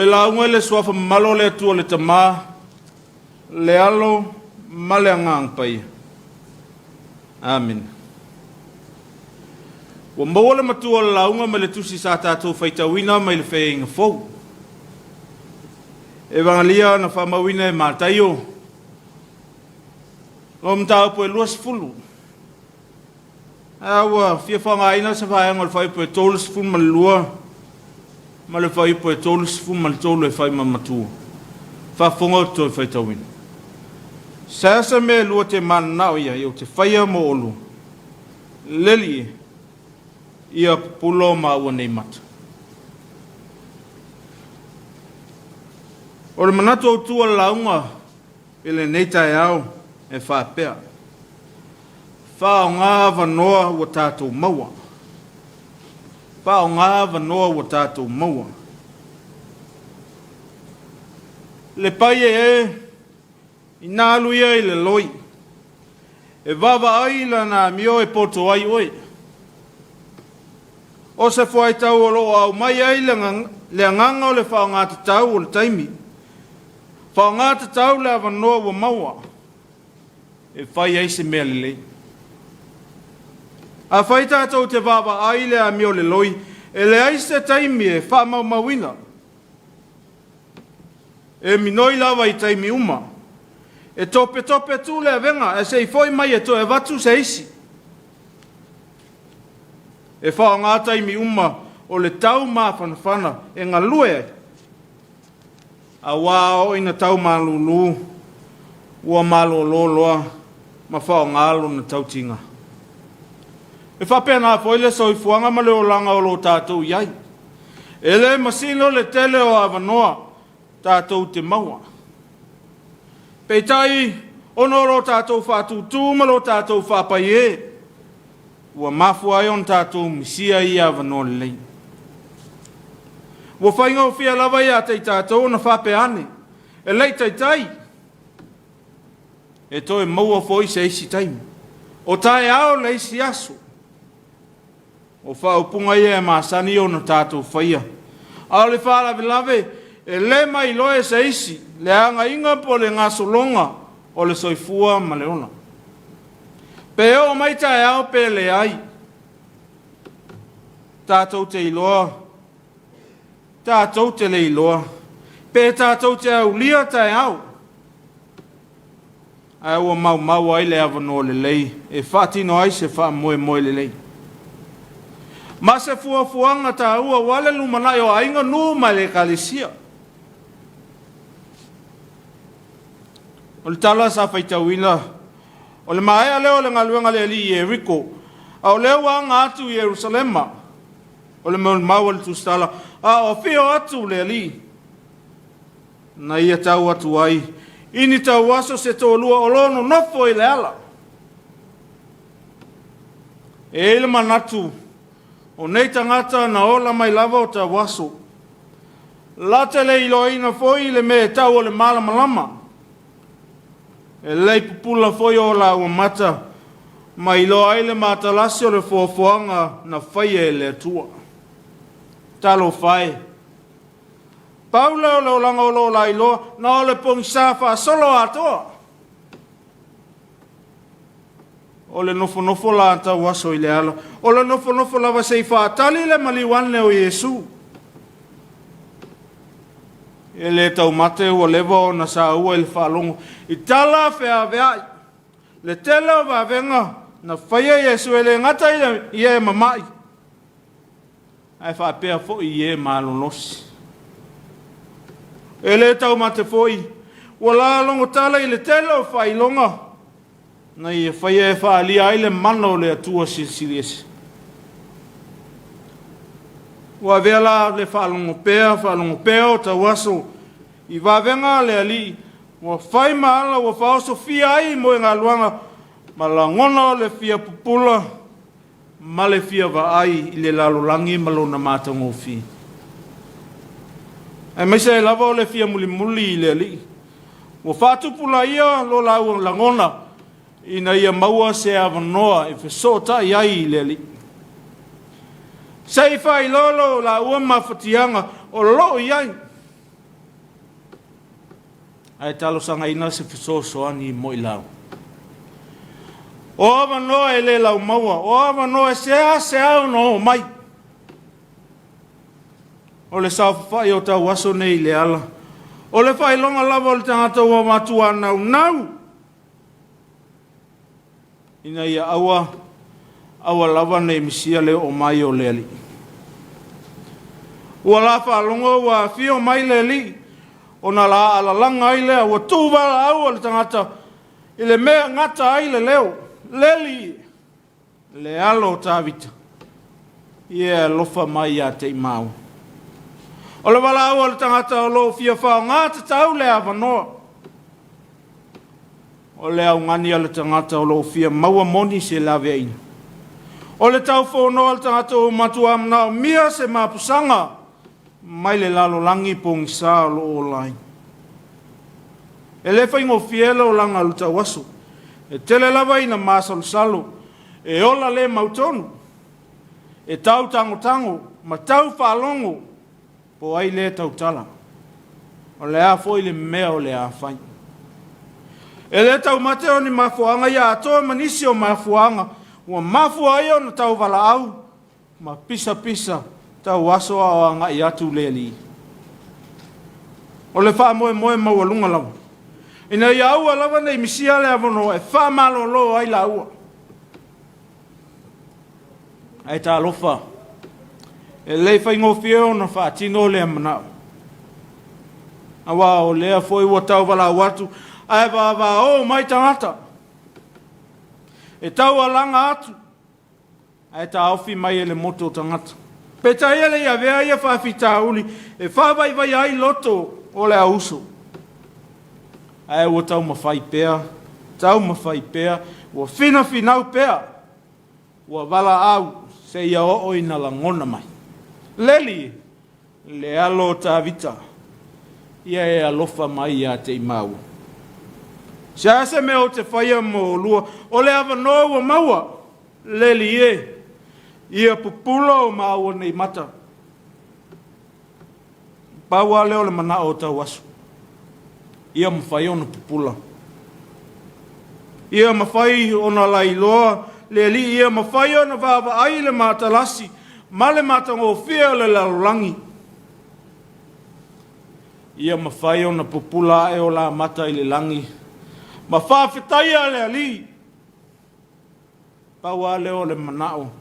lauga i le Suafa mamalu o le Atua le Tama, le Alo ma le Agaga Paia. Amene. Ua maua le matua o le lauga mai le tusi sa tatou faitauina mai le Feaiga Fou. Evagelia na faamauina e Mataio, o mataupu e 20. A ua fia faaaogaina se vaega o le fuaiupu e 32 ma le fuaiupu e 33 e fai ma matua. Faafofoga ou te toe faitauina. Seasea mea e lua te mananao i ai ou te faia mo oulua, le Alii e, ia pupula o maua nei mata. O le manatu autu o le lauga i lenei taeao e faapea, Faaaoga avanoa ua tatou maua. Faaaoga avanoa ua tatou maua. Le paia e, ina alu ia i le loi, e vaavaai i lana amio e poto ai oe. O se fuaitau o lo o aumai ai le agaga o le faaaogatatau o le taimi. Faaaogatatau le avanoa ua maua e fai ai se mea lelei. Afai tatou te vaavaai i le amio o le loi, e leai se taimi e faamaumauina. E minoi lava i taimi uma. E topetope atu le avega ae se i foi mai e toe avatu se isi. E faaaoga taimi uma o le tau mafanafana e galue ai, aua a oo ina tau malulu ua malolo loa ma faaaoga lona tautiga. E faapena foi le soifuaga ma le olaga o lo o tatou i ai. E le masino le tele o avanoa tatou te maua. Peitai, ona o lo tatou faatūtū ma lo tatou faapaiē, ua mafua ai ona tatou misia ia avanoa lelei. Ua faigofie lava ia te i tatou ona faapea ane, e le i taitai, e toe maua foi se isi taimi. O taeao le isi aso. O faaupuga ia e masani ona tatou faia. A o le faalavelave, e le mailoa e se isi le agaiga po o le gasologa o le soifua ma le ola. Pe oo mai taeao pe leai, tatou te iloa, tatou te le iloa, pe tatou te aulia taeao, ae ua maumau ai le avanoa lelei e faatino ai se faamoemoe lelei ma se fuafuaga taua aua le lumanai o aiga, nuu ma le ekalesia. O le tala sa faitauina, o le maea lea o le galuega a le Alii i Ieriko, a o lea ua aga atu i Ierusalema. O le molimau a le tusitala, a o afio atu le Alii, na ia tau atu ai i ni tauaso se toalua o lo o nonofo i le ala. E i ai le manatu, o nei tagata na ola mai lava o tauaso, la te le iloaina foi le mea e tau o le malamalama. E lei pupula foi o laua mata ma iloa ai le matalasi o le foafoaga na faia e le Atua. Talofa e! Pau lea o le olaga o lo o lailoa, na o le pogisa faasolo atoa. O le nofonofo la tauaso i le ala, o le nofonofo lava se i faatali le maliu ane o Iesu. E le taumate ua leva ona saua i le faalogo i tala feaveai le tele o vavega na faia Iesu e le gata i e mama'i, ae faapea foi i e malolosi. E le taumate foi ua lalogo tala i le tele o faailoga na ia faia e faaalia ai le mana o le Atua Silisili Ese. Ua avea la le faalogo pea, faalogo pea o tauaso i vavega a le Alii, ua fai ma ala ua faaosofia ai moegaluaga ma lagona o le fia pupula ma le fia vaai i le lalolagi ma lona matagofie. Aemaise ai lava o le fia mulimuli i le Alii. Ua faatupulaia lo laua lagona ina ia maua se avanoa e fesootai ai i le Alii. Se i faailoa lo laua mafatiaga o lo o i ai. Ae talosagaina se fesoasoani mo i lau. O avanoa e le laumaua, o avanoa e seasea ona oo mai. O le saofafai o tauaso nei i le ala, o le faailoga lava o le tagata ua matua naunau ina ia aua, aua lava ne i misia le oo mai o le Alii. Ua la faalogo ua afio mai le Alii, ona la alalaga ai lea, ua tu valaau a le tagata i le mea e gata ai le leo, le Alii, le alo o Tavita, ia e alofa mai ia te i māua. O le valaau a le tagata o lo o fia faaaoga tatau le avanoa. O le augani a le tagata o lo o fia maua moni se laveaiina. O le taufonoa a le tagata ua matua manaomia se mapusaga mai le lalolagi pogisa o lo o ola ai. E le faigofie le olaga o le tauaso. E tele lava ina masalosalo, e ola le mautonu, e tau tagotago ma tau faalogo po o ai lea e tautala. O le a foi le mea o le a fai. E le taumate o ni mafuaaga ia atoa ma nisi o mafuaaga ua mafua ai ona tauvalaau ma pisapisa tauaso a o agai atu le alii. O le faamoemoe maualuga lava, ina ia aua lava ne i misia le avanoa e faamalolo ai laua. Ae talofa, e le faigofie ona faatino lea manao, aua o lea foi ua tauvalaau atu ae vavao mai tagata e taualaga atu ae taofi mai e le moto o tagata. Peitai e le i avea ia faafitauli e faavaivaia ai loto o le auuso, ae ua taumafai pea, taumafai pea, ua finafinau pea, ua valaau seia oo ina lagona mai. Leli, le alo o Tavita, ia e alofa mai ia te i māua. Se a se mea ou te faia mo olua, o le avanoa ua maua, Leli e, ia pupula o māua nei mata. Pau lava lea o le manao o tauaso, ia mafai ona pupula. Ia mafai ona lailoa le Alii, ia mafai ona vaavaai le matalasi ma le matagofie o le lalolagi. Ia mafai ona pupula ae o la mata i le lagi ma faafetaia le Alii. Pau lava lea o le manao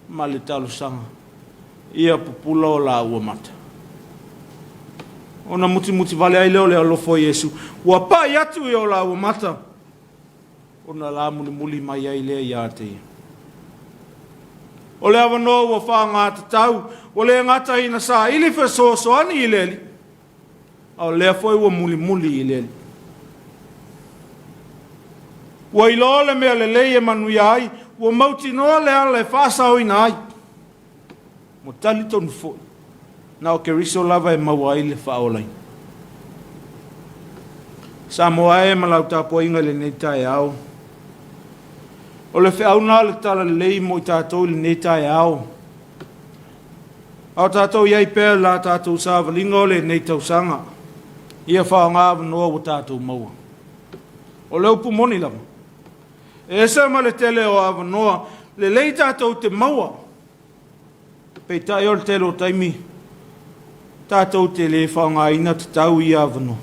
ma le talosaga, ia pupula o laua mata. Ona mutimuti vale ai lea o le alofa o Iesu, ua pai atu i o laua mata, ona la mulimuli mai ai lea ia te ia. O le avanoa ua faaaoga tatau, ua le gata ina saili fesoasoani i le Alii, a o lea foi ua mulimuli i le Alii. Ua iloa le mea lelei e manuia ai, ua mautinoa le ala e faasaoina ai. Ua talitonu foi, na o Keriso lava e maua ai le faaolaina. Samoa e ma lau tapuaiga i lenei taeao, o le feau lena o le Talalelei mo i tatou i lenei taeao. A o tatou i ai pea i la tatou savaliga o lenei tausaga, ia faaaoga avanoa ua tatou maua. O le upu moni lava, e ese ma le tele o avanoa lelei tatou te maua, peitai o le tele o taimi tatou te le faaaogaina tatau ia avanoa.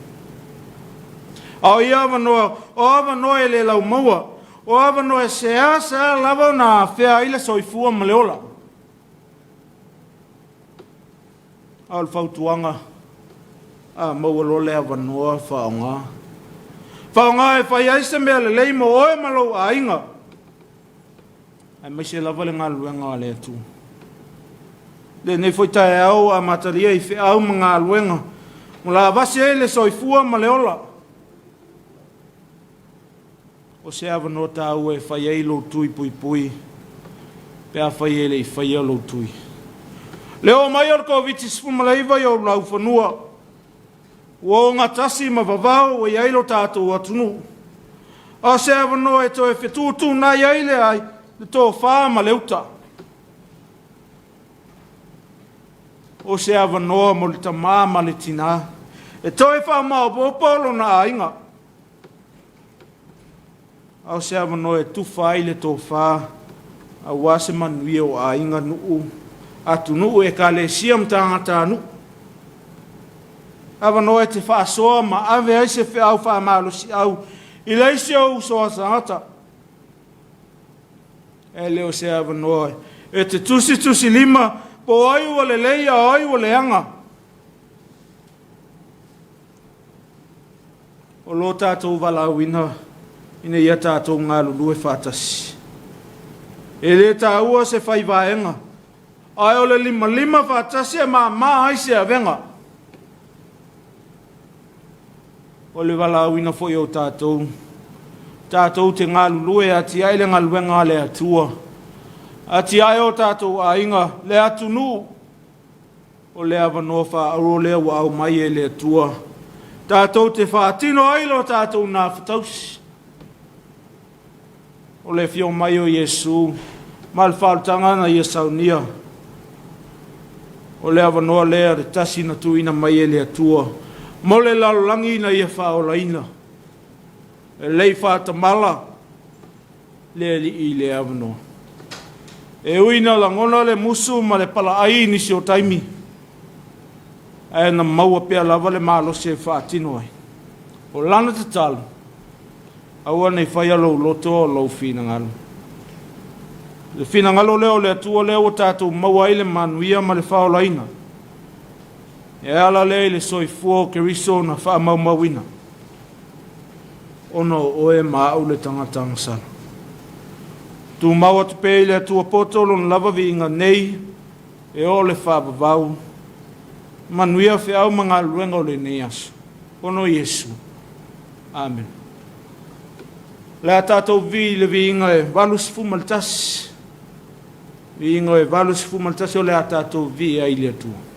A o ia avanoa, o avanoa e le laumaua, o avanoa e seasea lava ona afea ai le soifua ma le ola. A o le fautuaga, a maua loa le avanoa, faaaoga. Faaaoga e fai ai se mea lelei mo oe ma lou aiga, aemaise lava le galuega a le Atua. Lenei foi taeao ua amatalia i feau ma galuega ua lavasi ai le soifua ma le ola. O se avanoa taua e fai ai lou tui puipui pe afai e le i faia lou tui. Le oo mai o le Koviti-19 i ou laufanua, ua ogatasi ma vavao ua i ai lo tatou atunuu. A o se avanoa e toe fetuutuunai ai le ai, le tofa ma le uta. O se avanoa mo le tama ma le tina. E toe faamaopoopo lona aiga. A o se avanoa e tufa ai le tofa aua se manuia o aiga, nuu, atunuu, ekalesia ma tagatanuu. Avanoa e te faasoa ma ave ai se feau faamalosiau i le isi ou uso a tagata. E le o se avanoa e te tusitusilima po o ai ua lelei a o ai ua leaga. O lo tatou valaauina ina ia tatou galulue faatasi. E le taua se fai vaega, ae o le limalima faatasi e mama ai se avega. O le valaauina foi o tatou, tatou te galulue e atiae le galuega a le Atua, atiae o tatou aiga, le atunuu, o le avanoa faaauro lea ua aumai e le Atua tatou te faatino ai lo tatou nafatausi. O le afio mai o Iesu ma le faaolataga na ia saunia, o le avanoa lea le tasi na tuuina mai e le Atua mo le lalolagi ina ia faaolaina. E lelei faatamala le Alii i le avanoa. E ui ina lagona le musu ma le palaai i nisi o taimi, ae na maua pea lava le malosi e faatino ai. O lana tatalo, aua ne i faia lou loto o lou finagalo. Le finagalo lea o le Atua lea ua tatou maua ai le manuia ma le faaolaina. E ala lea i le soifua o Keriso na faamaumauina, ona o oe ma au le tagata agasala. Tumau atu pea i le Atua poto lona lava viiga nei e oo le faavavau. Manuia feau ma galuega o lenei aso. Pono Iesu. Amen. O le a tatou vivii i le viiga e 81. Viiga e 81 o le a tatou vivii ai i le Atua.